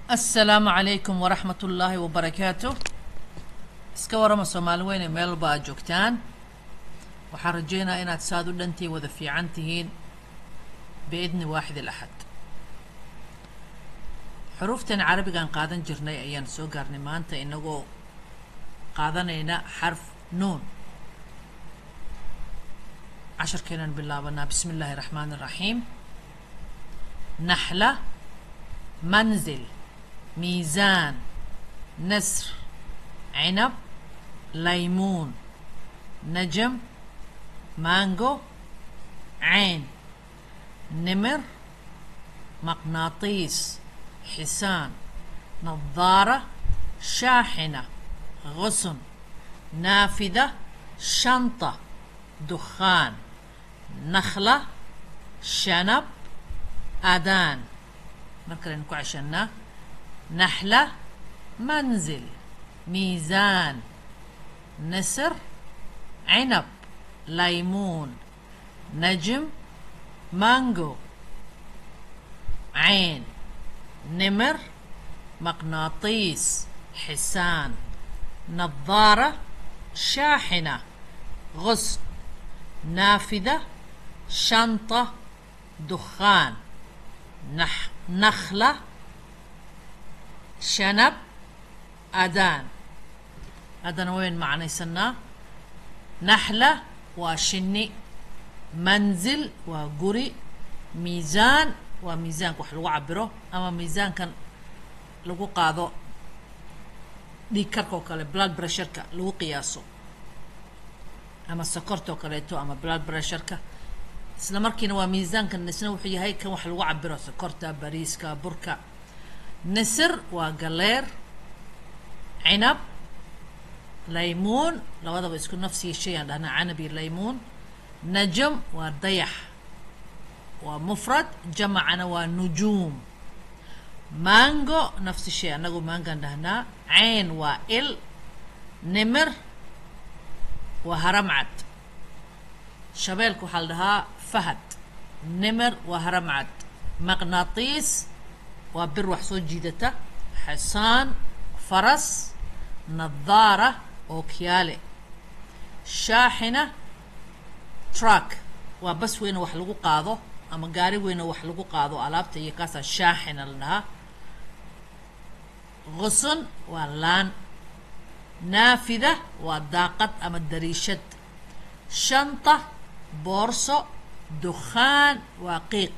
Asalaamu calaykum waraxmat ullaahi wabarakaatu. Iska warama Soomaali weyne, meel walba aad joogtaan. Waxaan rajeynayaa inaad saad u dhantihiin, wada fiican tihiin, biidni waaxid alaxad. Xuruuftan carabigaan qaadan jirnay ayaan soo gaarnay maanta, inagoo qaadanayna xarf nuun. Casharkeenaan bilaabanaa. Bismi illaahi raxmaani raxiim. Naxla, manzil, miisaan, nasr, cinab, laymuun, najam, mango, cayn, nimir, maqnaatiis, xisaan, nadaara, shaaxina, غصن, naafida, shanta, dukhaan, nakhla, shanab, aadaan. Mar kalenu ku ceshanaa. Naxla, manzil, miisaan, nasr, cinab, laymuun, najm, mango, cayn, nimir, maqnaatiis, xisaan, nadaara, shaaxina, غصن, naafida, shanta, dukhaan, nakhla, shanab, aadaan. Haddana wayn macnaysanaa. Naxla waa shinni, manzil waa guri, miisaan waa miisaanka wax lagu cabiro ama miisaankan lagu qaado dhiig karka oo kale, blood pressureka lagu qiyaaso, ama sokorta oo kaleeto ama blood pressureka. Isla markiina waa miisaankan, isna wuxuu yahay kan wax lagu cabiro sokorta, bariiska, burka. Nisir waa galeer. Cinab, laymuun, labadaba isku nafsiya shay aan dhahnaa, canab iyo laymuun. Najam waa dayax, waa mufrad, jamacana waa nujuum. Mango, nafsi shay, annagu mangaan dhahnaa. Cayn waa il. Nimir waa haramcad. Shabeelka waxaa la dhahaa fahad. Nimir waa haramcad. Maqnaatiis waa bir wax soo jiidata. Xisaan faras. Nadaara ookiyaale. Shaaxina truck, waa bas weyn oo wax lagu qaado ama gaari weyn oo wax lagu qaado alaabta iyo kaasaa shaaxina la dhahaa. Qusun waa laan. Naafida waa daaqad ama dariishad. Shanta boorso. Dukhaan waa qiiq.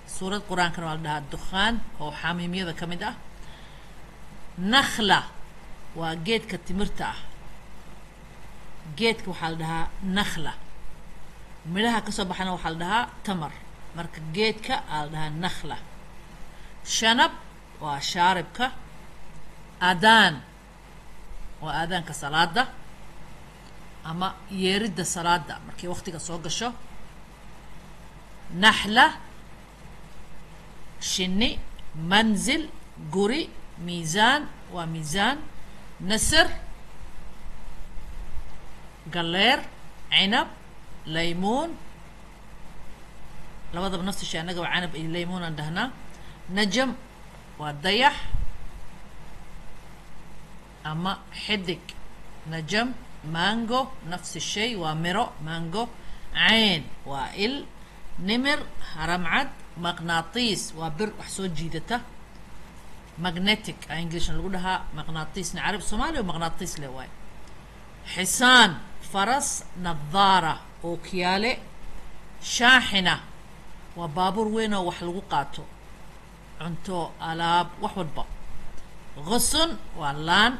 Suurad qur-aankana waa la dhahaa dukhaan, oo xamiimyada ka mid ah. Nakhla waa geedka timirta ah. Geedka waxaa la dhahaa nakhla, midhaha kasoo baxana waxaa la dhahaa tamar. Marka geedka aa la dhahaa nakhla. Shanab waa shaaribka. Aadaan waa aadaanka salaada ama yeeridda salaada markay waqtiga soo gasho. Naxla shinni, manzil guri, miisaan waa miisaan, nasr galeer, cinab, laymuun, labadaba nafsi shay, annaga waa canab iyo laymuun aan dhahnaa. Najam waa dayax ama xidig. Najam, mango, nafsi shay, waa miro mango. Cayn waa il. Nimir haramcad. Maqnaatiis waa bir wax soo jiidata, magnetic a Englishna lagu dhahaa, maqnaatiisna carab Soomaaliya maqnaatiis le waay. Xisaan faras. Nadaara ookiyaale. Shaaxina waa baabuur weyn oo wax lagu qaato, cunto, alaab, wax walba. Qusun waa laan.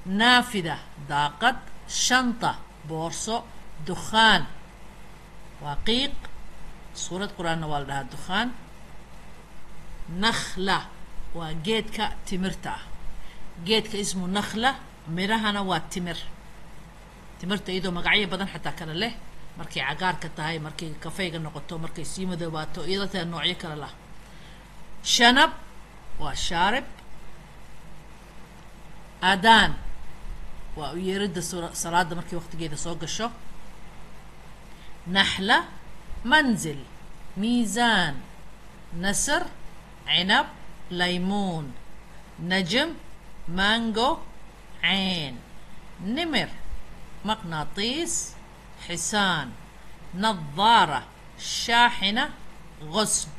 Naafida daaqad. Shanta boorso. Dukhaan waa qiiq. Suurad qur-aanna waa la dhahaa dukhaan. Nakhla waa geedka timirta ah. Geedka ismu nakhla, midhahana waa timir. Timirta iyadoo magacyo badan xataa kale leh, markay cagaarka tahay, markay kafayga noqoto, markay sii madoobaato, iyadoo taa noocyo kale lah. Shanab waa shaarib. Aadaan waa u yeeridda salaada markay waqtigeeda soo gasho. Naxla, manzil, miisaan, nasr, cinab, laymuun, نجم، مانجو، عين، نمر، مغناطيس، حصان، نظارة، شاحنة، غصن،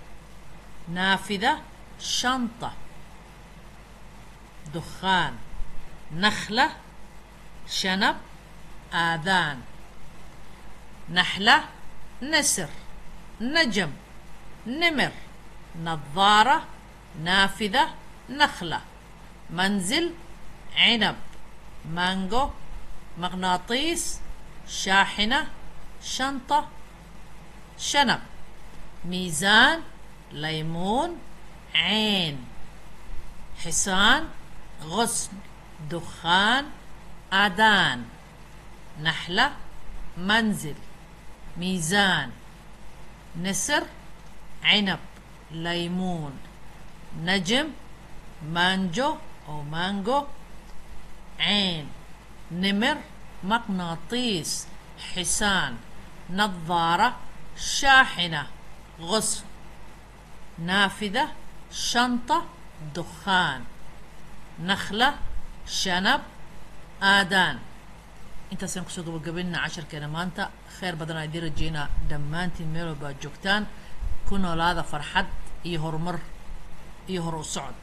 نافذة، شنطة، دخان، نخلة، شنب، آذان، نحلة، نسر، نجم، نمر، نظارة، نافذة، نخلة، منزل، عنب، مانجو، مغناطيس، شاحنة، شنطة، شنب، ميزان، ليمون، عين، حصان، غصن، دخان، آذان، نحلة، منزل، ميزان، نسر، عنب، ليمون، نجم، مانجو أو مانجو، عين، نمر، مغناطيس، حصان، نظارة، شاحنة، غصن، نافذة، شنطة، دخان، نخلة، شنب، آذان. Intaasaan kusoo gabagabaynaa casharkeena maanta. Kheyr badan aan idiin rajeynaa dhammaantiin meel walba aad joogtaan. Ku noolaada farxad iyo horumar iyo hor u socod.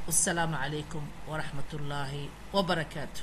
Wassalaamu calaykum waraxmat ullaahi wabarakaatu.